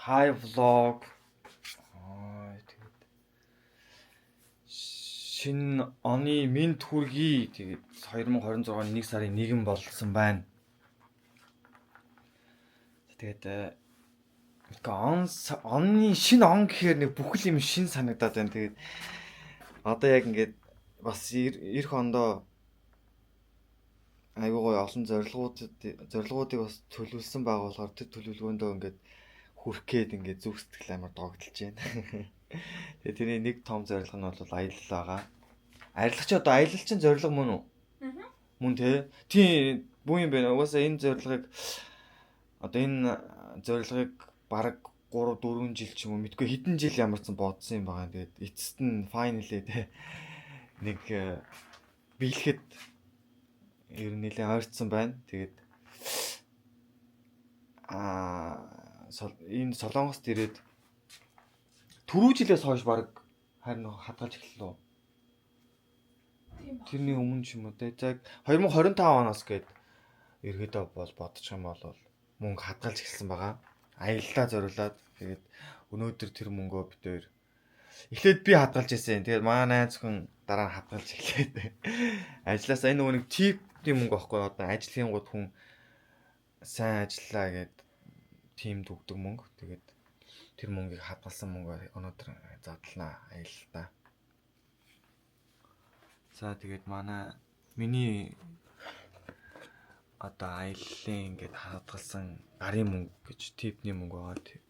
Hi vlog. Аа, тэгээд шинэ оны мэнд хүргэе. Тэгээд 2026 оны 1 сарын 1 болсон байна. Тэгээд он оны шинэ он гэхээр нэг бүхэл юм шин санагдаад байна. Тэгээд одоо яг ингээд бас ирэх ондоо айгуу гоё олон зорилгоудыг бас төлөвлөсөн байгаа болохоор тэр төлөвлөгөөндөө ингээд хүрх гээд ингээд зүг сэтгэл амар догдолж байна. Тэгээ тэрний нэг том зорилго нь бол аялал байгаа. Арилгач одоо аялал чинь зорилго мөн үү? Аа. Мөн те. Тийм бүү юм байна. Угаасаа энэ зорилгыг одоо энэ зорилгыг бараг 3 4 жил ч юм уу мэдгүй хэдэн жил ямарсан бодсон юм байгаа. Тэгээд эцэст нь finally те нэг биелэхэд ер нь нэлээд ойртсон байна. Тэгээд энэ Солонгост ирээд түрүү жилээс хойш бараг харин хадгалж эхэллээ. Тийм ба. Тэрний өмнө ч юм уу те. За 2025 оноос гээд ерөөдөө бол бодчих юм бол мөнгө хадгалж эхэлсэн байгаа. Аяллаа зориулаад тэгээд өнөөдөр тэр мөнгөө бид хоёр эхлээд би хадгалж ирсэн. Тэгээд манай найз зөвхөн дараа нь хадгалж эхлээд ажилласаа энэ нөгөө нэг типний мөнгө байхгүй одоо ажлын гууд хүн сайн ажиллаа гэд тимд өгдөг мөнгө. Тэгээд тэр мөнгийг хадгалсан мөнгөөр өнөөдөр задлана аялалдаа. За тэгээд миний одоо аяллаа ингээд хадгалсан гарын мөнгө гэж типний мөнгө байгаа.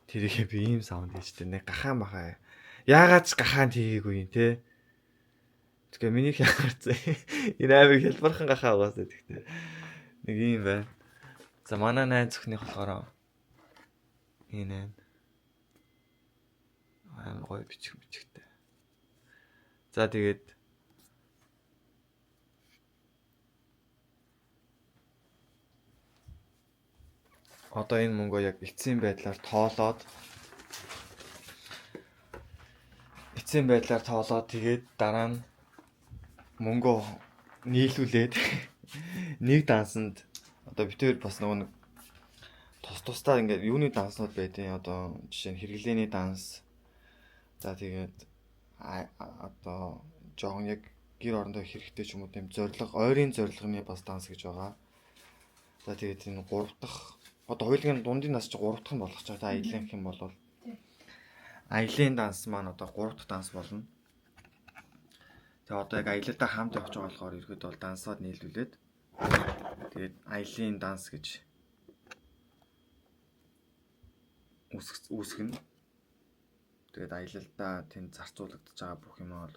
Тэрийг би ийм саунд хийжтэй нэг гахаан бахаа. Яагаад ч гахаан тийгээгүй юм те. Тэгэхээр миний яарсан. Энэ амар хэлбархан гахаа угаасаа тэгтээ. Нэг ийм байна. За манай найз зөвхнийх болохоор энэ амар гоё бичиг бичгтэй. За тэгээд одоо энэ мөнгөө яг эцсийн байдлаар тоолоод тэгээд дараа нь мөнгөө нийлүүлээд нэг дансанд одоо бид хоёр бас нөгөө нэг тус тусдаа ингээд юуны данснууд байдیں۔ Одоо жишээ нь хэрэглээний данс. За тэгээд одоо жоохон яг гэр орондоо хэрэгтэй ч юм уу тийм зорилго, ойрын зорилгын бас данс гэж байгаа. За тэгээд энэ 3 дахь одоо хоёулын дундын нас чи 3 дахь нь болох ч байгаа. Аялын гэх юм бол аялын данс маань одоо 3 дахь данс болно. Тэгээ одоо яг аялалдаа хамт явж байгаа болохоор ерөөд бол дансаад нийлүүлээд тэгээд аялын данс гэж үүсгэнэ. Тэгээд аялалдаа тэнд зарцуулагдаж байгаа бүх юм бол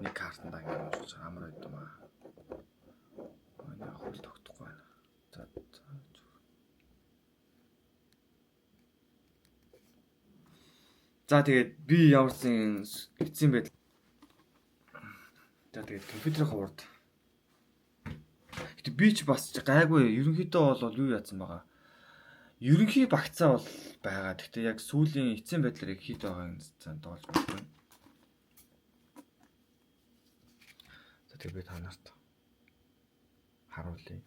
нэг картанд ингээд уншиж амар байд юм аа. Энэ хөл тогтохгүй байна. За За тэгээд би ямарсан эцсийн байдал. За тэгээд компьютерийн хурд. Гэтэ би ч бас гайгүй ерөнхийдөө бол юу яатсан байгаа. Ерөнхий багцаа бол байгаа. Гэтэ яг сүүлийн эцсийн байдлаар яг хэд байгааг нь тоолж байна. За тэгээд би та нарт харуулъя.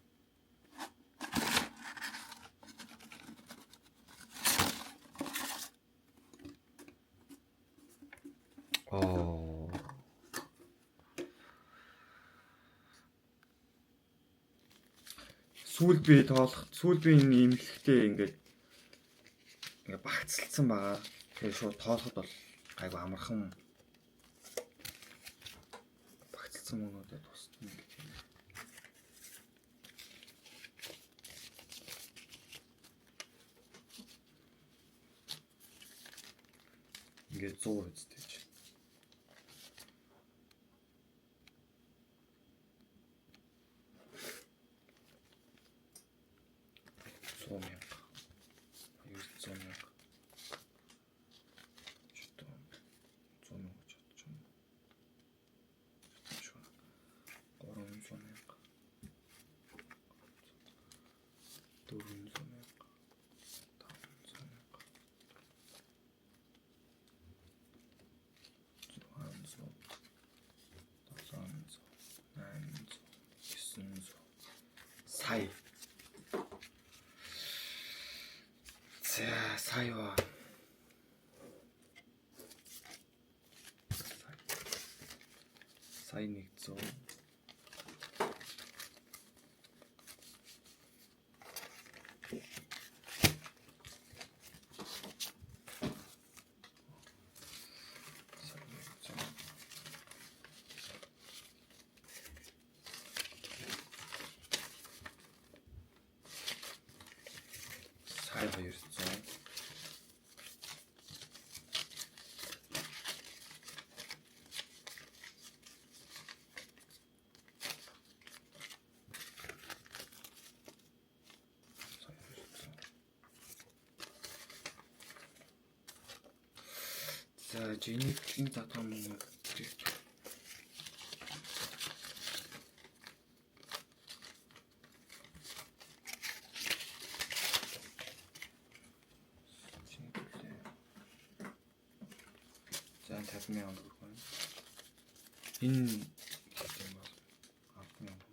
Сүүл би тоолох, сүүл би энэ имлэхтэй ингээд багцлцсан байгаа. Тэгээд шууд тоолоход бол гайгүй амархан багцлцсан мөнгөдөө тусна гэж юм. Ингээд 100 үстэй. сая ба. Сая 100. Сая 100. Сая 200. Сая 200. За, жинийг энэ задгаа мөнгө тэр. Чиний төлөө. За, 50 мянган төгрөг байна. Энэ хэд юм бол 10 мянган.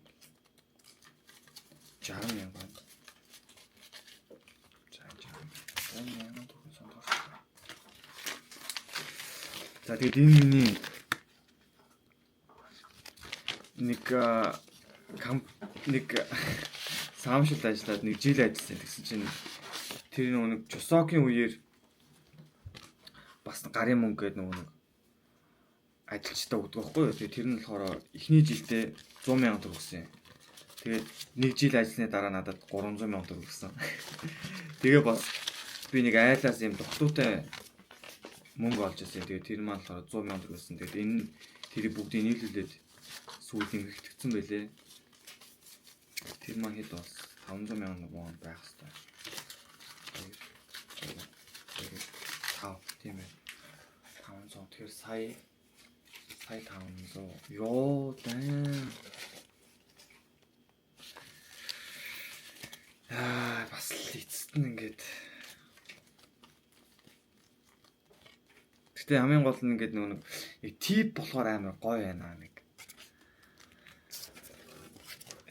60 мянган. За, 60. За, мянган төгрөг сандорсон. За, тэгээд энэ миний нэг нэг саамшилд ажиллаад нэг жил ажилласан. Тэгсэн чинь тэр нөгөө нэг Чусокийн үеэр бас гарын мөнгө гэдэг нөгөө нэг ажилчдаа өгдөг байхгүй юу. Тэгээд тэр нь болохоор эхний жилдээ 100 мянган төгрөг өгсөн. Тэгээд нэг жил ажилласны дараа надад 300 мянган төгрөг өгсөн. Тэгээ бас би нэг айлаас юм духтуутай мөнгө олж ирсэн. Тэгээд тэр маань болохоор 100 мянган төгрөг өгсөн. Тэгээд энэ тэрийг бүгдийг нийлүүлээд сүүлд ингэгдсэн байлээ. Тэр маань хэд бас 500 мянган вон байх хэвээр. 2 3 4 5 тийм ээ. 500. Тэгэхээр сая 500. Йоо, даа. Аа, бас л эцэст нь ингээд. Гэтэ хамгийн гол нь ингээд нөгөө нэг тип болохоор амар гоё байна нэг.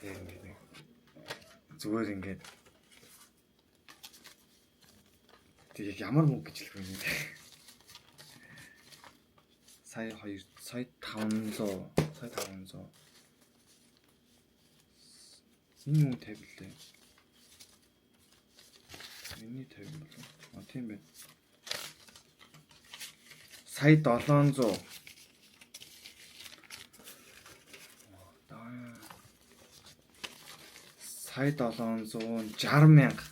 Яг ингээд нэг зүгээр ингээд тэг яг ямар мөнгө гэж хэлэх вэ? Сая 2, сая 500, сая 500. Энэ юу 50 лээ? Миний 50 болов. А тийм байна. Сая 700. Сая 760 мянга.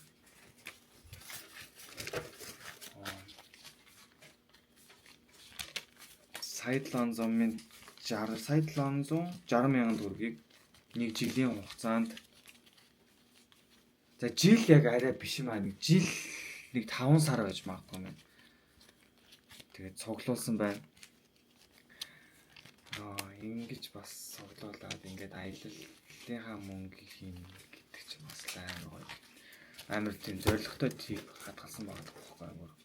Сая 700 60, сая 760 мянган төгрөгийг нэг жилийн хугацаанд. За, жил яг арай биш юм аа. Нэг жил нэг 5 сар байж магадгүй юм. Тэгээд цуглуулсан байна. Аа, ингэж бас цуглуулад ингээд аяллалынхаа мөнгө хийнэ гэдэг чинь бас амар гоё. Амар тийм зоригтой тип хадгалсан байгаа байхгүй юу?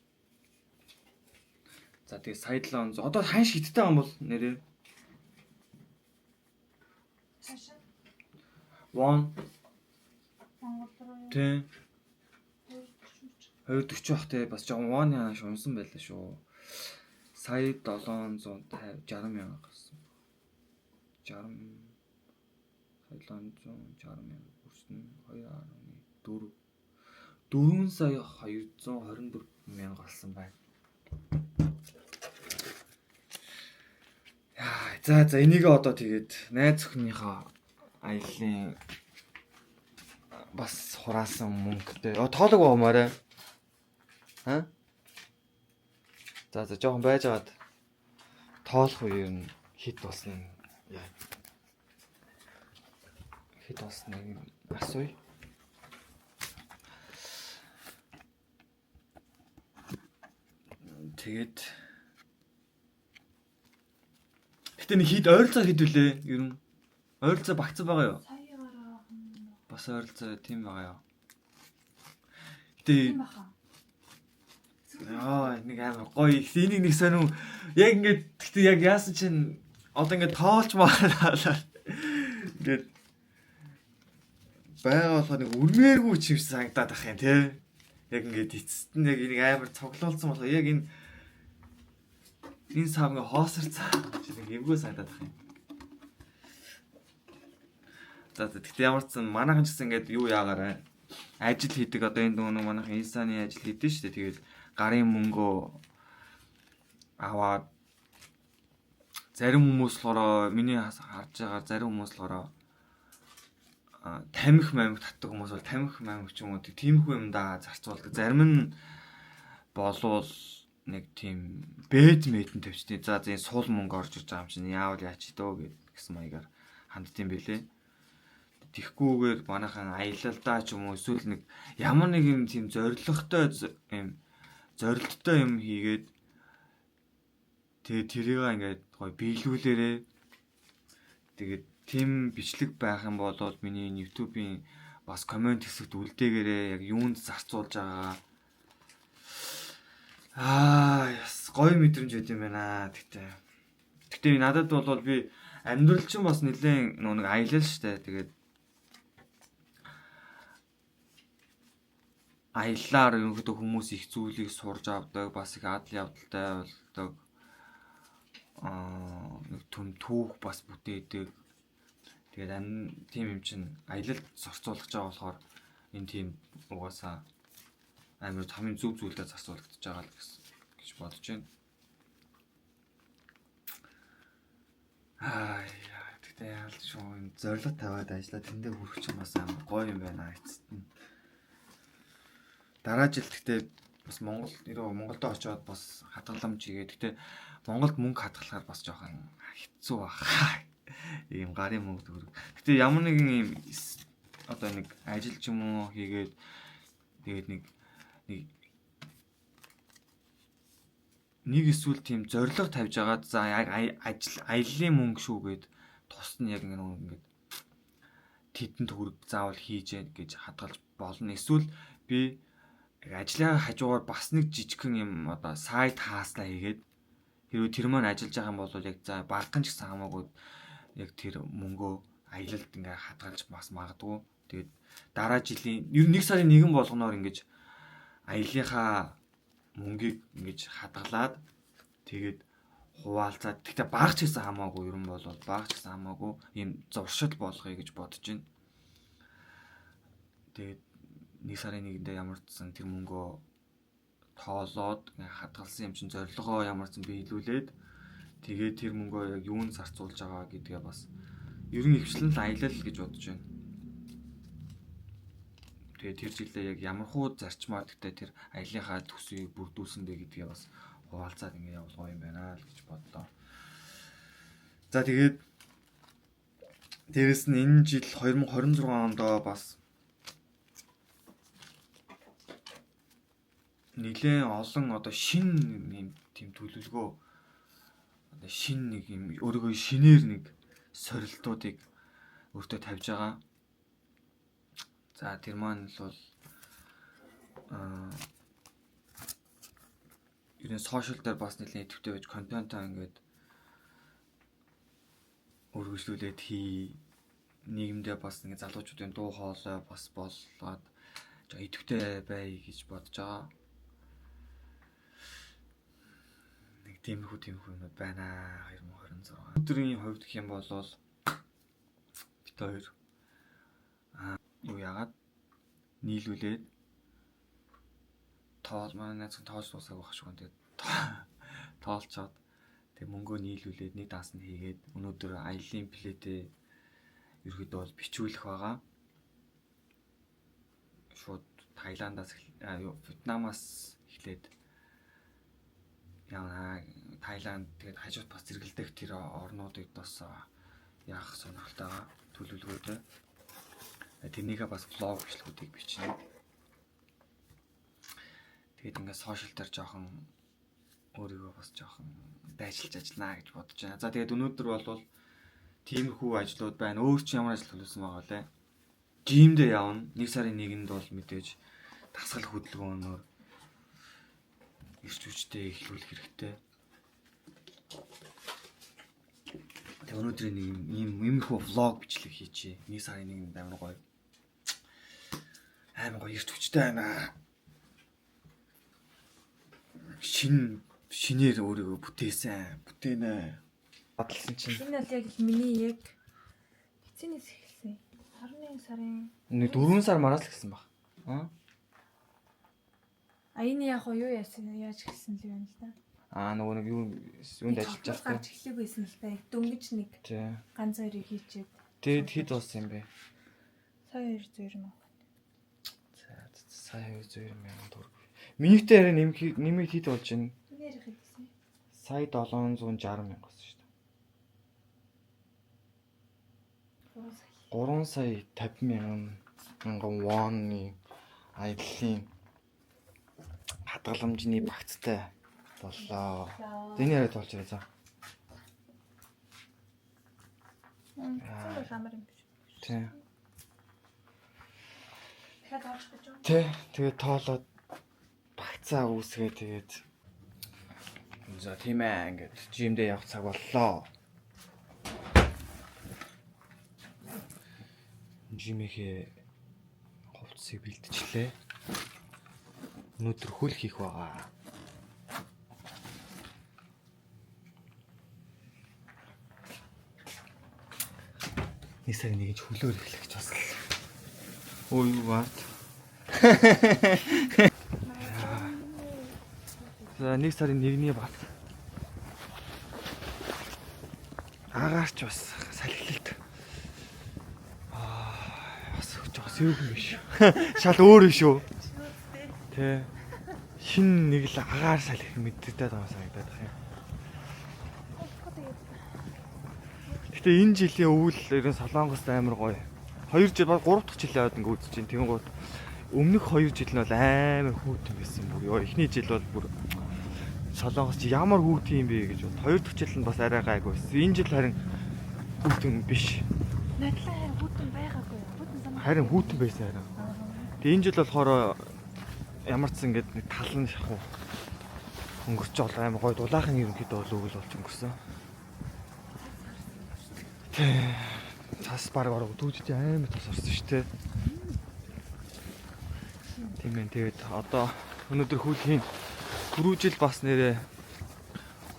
За, тэгээ сая 700. Одоо ханш хиттэй юм бол нэрээ. Хаашаа? Вон Монгол руу тий 240. 240 бах те бас жоохон воны ханш унсан байлаа шүү. Сая 750 60 мянга гэсэн. 60 сая 760 мянга хүрсэн 2.4 4 сая 224 мянга болсон байна. Яа, за энийг одоо тэгээд найз охиныхоо аяллаа бас хураасан мөнгөтэй. О, тоолог баамаарэ. Аа? За жоохон байжгаад тоолох үеэр нь хэд болсон яа. Хэд болсныг асууя. Тэгээд Гэтэ нэг хэд ойролцоо хэд вүлээ ер нь? Ойролцоо багцсан байгаа юу? Сая гараа юм. Бас ойролцоо тийм байгаа юу? Гэтэ Тийм баха. Яа, нэг амар гоё. Энийг нэг сонин яг ингээд гэтээ яг яасан чинь одоо ингээд тоолч маалаа. Ингээд байгаа болохоор нэг үрмээргүй чимс санагдаад ах юм тий. Яг ингээд эцэст нь яг энийг амар цоглуулсан болохоор яг энэ сав ингээ хоосорцоо чи нэг эвгүй санагдаад байх юм. За тэгтээ ямар ч сан манайхан ч гэсэн ингээд юу яагаарай. Ажил хийдэг одоо энэ нөгөө манайхан Исаны ажил хийдэж шүү дээ. Тэгээд гарын мөнгөө аваад зарим хүмүүс болохоор миний харж байгаа зарим хүмүүс болохоор тамхи мамиг татдаг хүмүүс бол тамхи мамиг ч юм уу тиймэрхүү юмдаа зарцуулдаг. Зарим нь болвол нэг тийм бэд мэдэн тавьчдیں۔ За зэн сул мөнгө орж ирж байгаа юм чинь яавал яач дөө гэсэн маягаар ханддсан бэлээ. Тэгхгүйгээр манайхан аялалдаа ч юм уу эсвэл нэг ямар нэг юм тийм зоригтой юм зорилттой юм хийгээд тэгээ тэрийг ингээд гоё биелүүлээрээ. Тэгээд тийм бичлэг байх юм бол миний YouTube-ийн бас коммент хэсэгт үлдээгээрээ яг юунд зарцуулж байгаагаа. Аа, яс гоё мэдрэмж өгд юм байна. Тэгтээ надад бол би амьдрал чинь бас нэлээд нэг аялал штэ. Тэгээд аяллаар ерөнхийдөө хүмүүс их зүйлийг сурж авдаг, бас их адал явдалтай болдог. Нэг түн түүх бас бүтээдэг. Тэгээд тийм юм чинь аялалд зарцуулах байгаа болохоор энэ тийм угаасаа амар хамгийн зөв зүйлээр зарцуулагдаж байгаа л гэж бодож байна. Аа тэгтээ яалч шүү юм зорилго тавиад ажиллаа тэндээ хүрэх чинь бас амар гоё юм байна эцэст нь. Дараа жил тэгтээ бас Монгол Монголдо очиод бас хадгаламж хийгээд тэгтээ Монголд мөнгө хадгалахаар бас жоохон хэцүү байх. Ийм гарын мөнгө төгрөг. Гэтэ ямар нэгэн ийм одоо нэг ажил ч юм уу хийгээд тэгээд нэг эсвэл тийм зорилго тавьж агаад за яг ажил аяллаа мөнгө шүү гэд тус нь яг ингээд тэдэн төгрөг заавал хийж гэж хадгалж болно. Эсвэл би ажлын хажуугаар бас нэг жижигхэн юм одоо сайт хааслаа хийгээд хэрвээ тэр маань ажиллаж байгаа юм бол яг за багахан ч гэсэн хамаагүй яг тэр мөнгөө аялалд ингээ хадгалж бас магадгүй. Тэгээд дараа жилийн ер нь 1 сарын 1 болгоноор ингэж аяллахаа мөнгийг ингэж хадгалаад тэгээд хуваалцаад тэгтээ баг ч гэсэн хамаагүй ер нь бол баг ч гэсэн хамаагүй ийм зуршил болгоё гэж бодож байна. Тэгээд 1 сарын 1-ндээ ямар ч сан тэр мөнгөө тоолоод хадгалсан юм чинь зорилгоо ямар ч сан биелүүлээд тэгээд тэр мөнгөө яг юунд зарцуулж байгаа гэдгээ бас ер нь ихвчлэн л аялал гэж бодож байна. Тэгээд тэр жилдээ яг ямар хуу зарчмаар гэхдээ тэр аяллахаа төсвийг бүрдүүлсэн бэ гэдгээ бас хуваалцаад ингэ явуул гоё юм байна л гэж бодлоо. За тэгээд дээрэс нь энэ жил 2026 онд бас нэлээд олон одоо шин юм тийм төлөвлөгөө одоо шин нэг юм өөрийгөө шинээр нэг сорилтуудыг өөртөө тавьж байгаа. За тэр маань л бол ер нь сошиал дээр бас нэлээд идэвхтэй байж контентоо ингээд өргөжлүүлээд хий нийгэмдээ бас нэг залуучуудын дуу хоолой бас болоод идэвхтэй бай гэж бодож байгаа. Нэг тиймэрхүү юмнууд байна 2026. Өдрийн хувьд гэх юм бол бит хоёр юу яагаад нийлүүлээд тоол манай найз тоолж дуусаагүй байх шиг байна. Тэгээд тоолцоод тэг мөнгөө нийлүүлээд нэг данс нь хийгээд өнөөдөр аялын плетээ ерөөдөө бол бичүүлэх байгаа. Шууд Таиландаас Вьетнамаас эхлээд явна. Таиланд тэгээд хажууд бас зэрэгэлдэх тэр орнуудыг бас яах сонирхолтой байгаа төлөвлөгөөтэй. Тэрнийхээ бас влог бичлэгүүдийг бичнэ. Тэгээд ингээд сошиал дээр жоохон өөрийгөө бас жоохон дайчилж ажиллана гэж бодож байна. За тэгээд өнөөдөр бол тиймэрхүү ажлууд байна. Өөр чи ямар ажил төлөвлөсөн байгаа вэ? Жимдээ явна. 1 сарын 1-нд бол мэдээж дасгал хөдөлгөөнөөр эрч хүчтэй эхлүүлэх хэрэгтэй. Тэгээд өнөөдрийн нэг ийм иймэрхүү влог бичлэг хийчихье. 1 сарын 1-нд амар гоё. Амар гоё эрч хүчтэй байна. Шинээр өөрийгөө бүтээсэн. Бүтээнэ. Баталсан чинь Энэ бол яг л миний яг эцэнээс эхэлсэн. 11 сарын нэг 4 сар мараас л гэсэн баг. Аа. А энэ яг юу яасан яаж эхэлсэн л юм л да. Аа, нөгөө нэг юу юунд ажиллаж байгаа байгаа. Гарч эхлэег байсан л да. Яг дөнгөж нэг Тий. ганц хоёрыг хийчихэд Тэгэд хэд болсон юм бэ? сая 200 мянга. За, сая 200 мянган төгрөг. Минийхтэй арай нэмэх нэмээд хэд болж байна? Миний ярих хэдсэн. Сая 760 мянга болсон шүү дээ. 3 сая. 3 сая 50 мянган вонны аяллаа хадгаламжны багцтай боллоо. Энэ яриад болж байгаа за. Тэгсэн бол амар юм биш. Тий. Дахиад орж гэж юу? Тэ. Тэгээд тоолоод багцаа үүсгээ тэгээд за тийм ээ, ингээд жимдээ явах цаг боллоо. Жимийнхээ хувцсыг бэлтжлээ. Өнөөдөр хөл хийх байгаа. Нэг сарын нэгж хөлөөр эхлэх гэж бас л. Ой юу бат. За, нэг сарын нэгний бат. Агаарч бас салхилт. Аа, бас жоо сэрүүхэн биш. Шал өөр биш үү? Тэ. Шин нэг л агаар салхи мэддэгдээд байгаа санагдаад байна юм. Гэтэ энэ жилийн өвөл ер нь Солонгост амар гоё. 2 жил баг 3 дахь жил яваад ингээ үзэж чинь тэгэн гут өмнөх 2 жил нь бол амар хүүтэн байсан бүр. Йоо, эхний жил бол бүр Солонгос чи ямар хүүтэн юм бэ гэж бод. 2 дахь жил нь бас арай гайгүй байсан. Энэ жил харин хүүтэн биш. Надлаа харин хүүтэн байгаагүй. Хүүтэн санаа. Харин хүүтэн байсан харин. Тэгээ энэ жил болохоор ямар ч зэн ингээд нэг тал нь шахуу өнгөрч бол амар гоё дулаахан ерөнхийдөө бол өвөл болж өнгөрсөн. Тэ, цас баг орог дүүжиж амар тус орсон шүү дээ. Тийм ээ, тэгээд одоо өнөөдөр хөл хийн. Түрүү жил бас нэрээ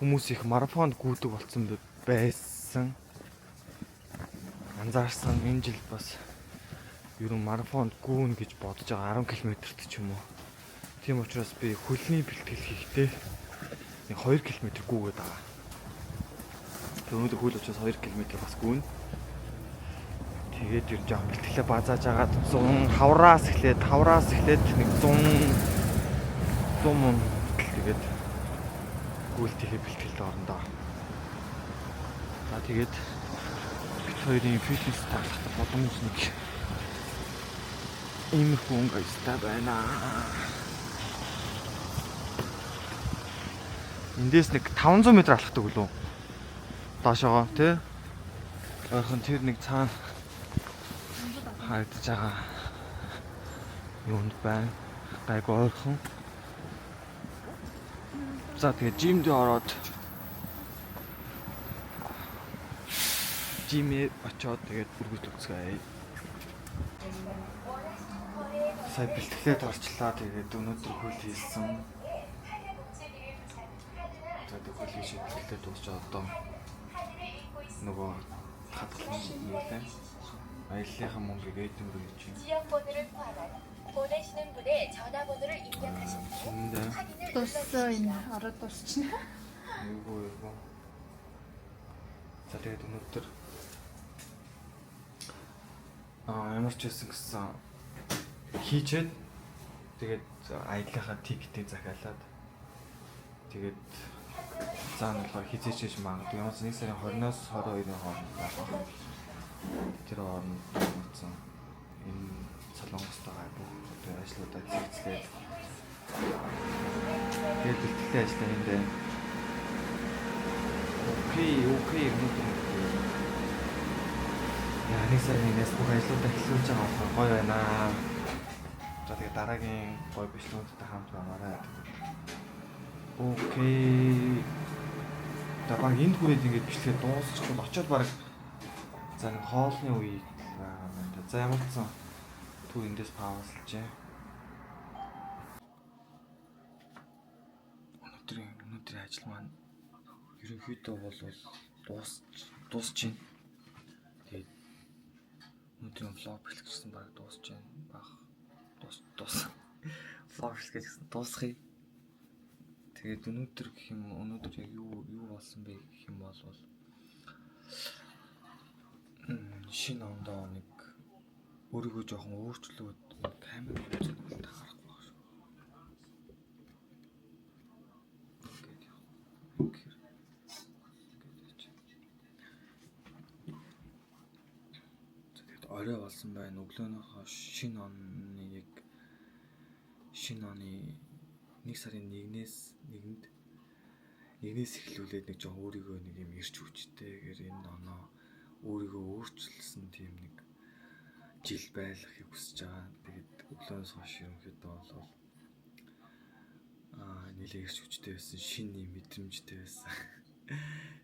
хүмүүс их марафонд гүйдэг болсон байсан. Анзаарсан, энэ жил бас ер нь марафонд гүүн гэж бодож байгаа, 10 км-т ч юм уу. Тийм учраас би хөлний бэлтгэл хийхдээ нэг 2 км гүйгээд байгаа. Тэгээд өнөөдөр хөл учраас 2 км бас гүүн. Тэгээд ер нь жоохон бэлтгэлээ базааж агаад 100 хавраас эхлээд хавраас эхлээд нэг 100 100 мөн хүртэл тэгээд гүйлтийнхээ бэлтгэлд орно доо. За, тэгээд бид хоёрын фитнес таалахтай боломж нэг иймэрхүү өнгө аястай байна. Эндээс нэг 500 м алхдаг үлээ. Доошоогоо тий. Ойрхон тэр нэг цаана харагдаж байгаа юунд байна. Гайгүй ойрхон. За, тэгээ gym дээ ороод gym ээ очоод тэгээд үргэлж үзгээе. Сая бэлтгэлээд орчлаа. Тэгээд өнөөдөр хөл хийсэн. Тэгээд хөл хийшээ бэлтгэлээ дуусч одоо нөгөө хадгалсан юу лээ. Аяллахын мөнгийг ATM рүү хийж байна. 지역번호를 포함한 보내시는 분의 전화번호를 입력하신 후 근데 확인을 Дууссан энэ 눌러주십시오. ороод дуусчихна. 이거 이거. За, тэгээд өнөөдөр ямар ч байсан гэсэн хийчээд тэгээд аяллахаа ticket ийг захиалаад тэгээд заа нь болохоор хизээчээж магадгүй ямар ч 1 сарын 20-оос 22-ын хооронд байх байна. Тэр хооронд утсан энэ Солонгост байгаа бүх одоо ажлуудаа зэгцлээд тэгээд бэлтгэлээ ажиллаа энд. Okay, okay, өнөөдөр яа нэг сарын нэгнээс бүх ажлуудаа эхлүүлж байгаа болохоор гоё байна. За, тэгээд дараагийн гоё бичлэгүүдтэй хамт байгаарай. Okay. За, баг энд хүрээд ингээд бичлэгээ дуусчихвал очиод баг за нэг хоолны үе байгаа юм байна. За, ямар ч сан түр эндээс pause лжээ. Өнөөдрийн ажил маань ерөнхийдөө бол дуусч байна. Тэгээд өнөөдрийн vlog бичлэгчсэн баг дуусч байна. Баг дуус. Vlog бичлэгчсэн дуусгая. Тэгээд өнөөдөр гэх юм өнөөдөр яг юу болсон бэ гэх юм бол шинэ ондоо нэг өөрийгөө жоохон өөрчлөөд камер үзэх бол таарахгүй байх шүү. Ингээд яах. Ингээд яаж. За тэгээд орой болсон байна. Өглөөнийхөө шинэ оны яг шинэ оны 1 сарын 1-ээс 1-нд эхлүүлээд нэг жоохон өөрийгөө нэг юм ирч хүчтэйгээр энэ оноо өөрийгөө өөрчилсөн тийм нэг жил байлгахыг хүсэж байгаа. Тэгээд өглөөнөөс хойш ерөнхийдөө бол нэлээд ирч хүчтэй байсан, шинэ юм мэдрэмжтэй байсан.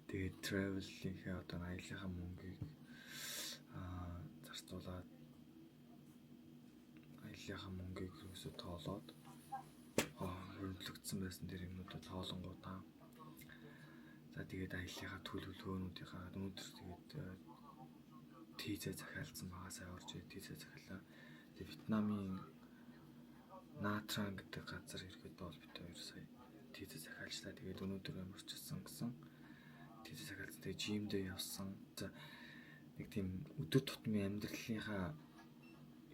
Тэгээд travel-ийнхээ одоо аяллахаа мөнгийг зарцуулаад аяллахаа мөнгийг ерөөсөө тоолоод хөрөнгөлөгдсөн байсан тэр юмнуудаа тоолонгуудаа. За тэгээд аяллахаа төлөвлөгөөнүүдийнхаа өнөөдөр тэгээд тийзээ захиалсан байгаа, сая орж тийзээ захиалаа. Тэгээд Вьетнамын Натран гэдэг газар ирэхэд бол бид хоёр сая тийзээ захиалчлаа. Тэгээд өнөөдөр амарчсан гэсэн тийзээ захиалсан. Тэгээд жимдээ явсан. За нэг тийм өдөр тутмын амьдралынхаа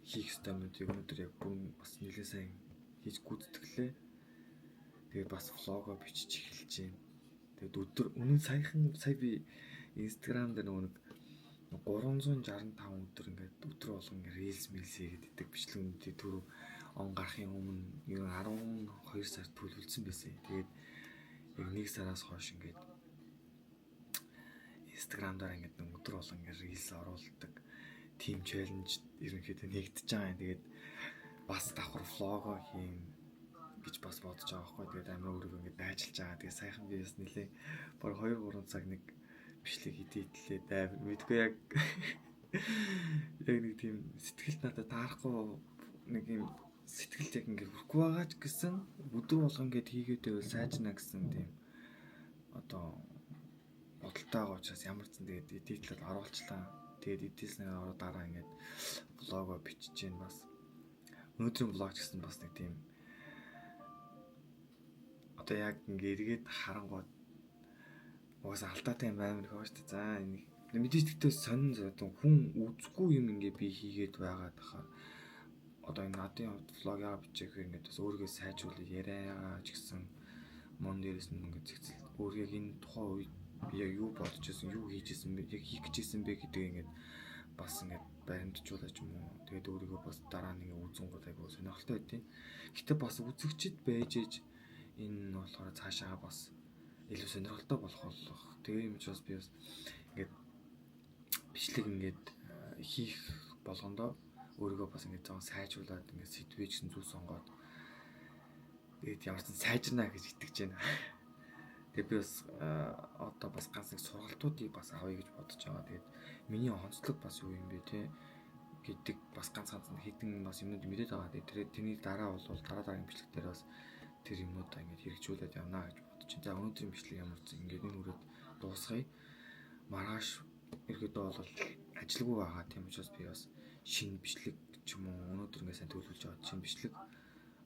хийх ёстой юмнуудыг өнөөдөр яг бүрэн бас нэлээд сайн хийж гүйцэтгэлээ. Тэгээд бас влогоо бичиж эхэлж байна. Тэгээд өдөр үнэн саяхан сая би Instagram дээр нөгөө нэг 365 өдөр ингээд өдөр болгон ингээд reels милс хийгээд идэг бичлэгнүүдийг түрүү он гарахын өмнө ер нь 12 сар төлөвлөсөн байсан. Тэгээд яг 1 сараас хойш ингээд Instagram дээр ингээд нэг өдөр болгон ингээд reels оруулдаг team challenge ерөнхийдөө нэгдэж байгаа юм. Тэгээд бас давхар vlog-оо хийн гэж бас бодож байгаа байхгүй. Тэгээд амар өөрийгөө ингээд дайчилж байгаа. Тэгээд саяхан би бас нэлээ баг 2 3 цаг нэг бичлэг edit-лээ амар мэдгүй яг яг нэг тийм сэтгэлд надад таарахгүй нэг юм сэтгэлд яг ингээд хүрэхгүй байгаа ч гэсэн өдөр болгон ингээд хийгээд байвал сайжрна гэсэн тийм одоо бодолтой байгаа учраас ямар ч зэн тэгээд edit-лээд оруулчлаа. Тэгээд edit-снээр ороо дараа ингээд vlog-оо бичиж гин бас. Өнөөдрийн vlog ч гэсэн бас нэг тийм одоо яг ингээд эргээд харангуут угаасаа алдаатай юм амар их байгаа шүү дээ. За энэ мэдээж тэгтээ сонин одоо хүн үзэхгүй юм ингээд би хийгээд байгаа тахаар одоо энэ надын хувьд vlog яа бичих ингээд бас өөрийгөө сайжруулах яриагаа ч гэсэн мон дээрээс нь ингээд зэгцэл өөрийгөө энэ тухайн үед би яг юу бодож байсан, юу хийж исэн бэ, яг хийх гэжсэн бэ гэдэг ингээд бас ингээд баримтжуулаж юм уу. Тэгээд өөрийгөө бас дараа нь ингээд үзэнгууд айгуу сонирхолтой байдیں۔ Гэтэ бас үзэгчд байж ээж энэ нь болохоор цаашаага бас илүү сонирхолтой болох болох. Тэгээ юм ч бас би бас ингээд бичлэг ингээд хийх болгондоо өөрийгөө бас ингээд жоон сайжруулад ингээд сэдвээ гэсэн зүйл сонгоод тэгээд ямар ч сайжирна гэж итгэж байна. Тэгээд би бас одоо бас ганц нэг сургалтуудыг бас авъя гэж бодож байгаа. Тэгээд миний онцлог бас юу юм бэ те гэдэг бас ганц ганц хэдэн бас юмнууд мэдээд байгаа. Тэгээд тэрний дараа бол дараа дараагийн бичлэг дээр бас тэр юмнуудаа ингээд хэрэгжүүлээд явна гэж бодож байна. За өнөөдрийн бичлэг ямар ч ингээд энэ үрээд дуусгая. Маргааш ерөөдөө бол ажилгүй байгаа. Тийм учраас би бас шинэ бичлэг ч юм уу өнөөдөр ингээд сайн төлөвлөж аваад шинэ бичлэг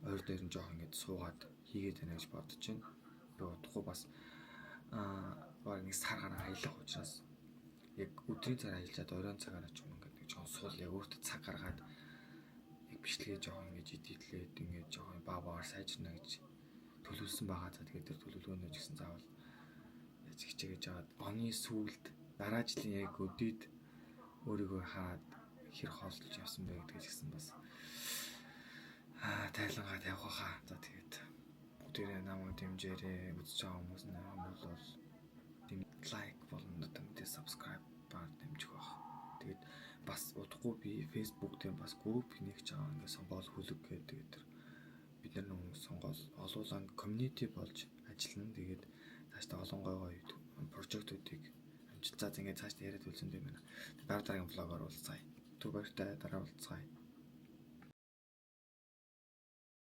ойр дээр нь жоох ингээд суугаад хийгээд байна гэж бодож байна. Би удахгүй бас баг нэг сар гарan аялах учраас яг өдрийн цаг аялжаад оройн цагаараа ч юм ингээд нэг жоон суул яг өөртөө цаг гаргаад яг бичлэгээ жоох ингээд edit-лээд ингээд жоох баг багаар сайжирна гэж төлөвлөсөн байгаа. За тэгээд тэр төлөвлөгөөнөө ч гэсэн заавал яаж хичээгээд жагаад оны сүүлд дараа жилийн яг өдөөд өөрийгөө хараад хэр хоолтолж явсан бэ гэдгийг ч гэсэн бас тайлангаа тавих хаа. За тэгээд бүгдээрээ намайг дэмжээрэй. Үзэж байгаа хүмүүс нь бол like болон одоо мэдээ subscribe бар дэмжих байх. Тэгээд бас удахгүй би Facebook дээр бас групп нэгж байгаа. Ингээд сонгоол хүлэг гэдэг тэр бид нар нэг сонгоол олуулан community болж ажиллана. Тэгээд цаашдаа олон гой гой прожектуудыг амжилт. За ингээд цаашдаа яриад үлсэн юм байна. Дараа дараагийн vlog-оор уулзъя. Түр баяртай, дараа уулзъя.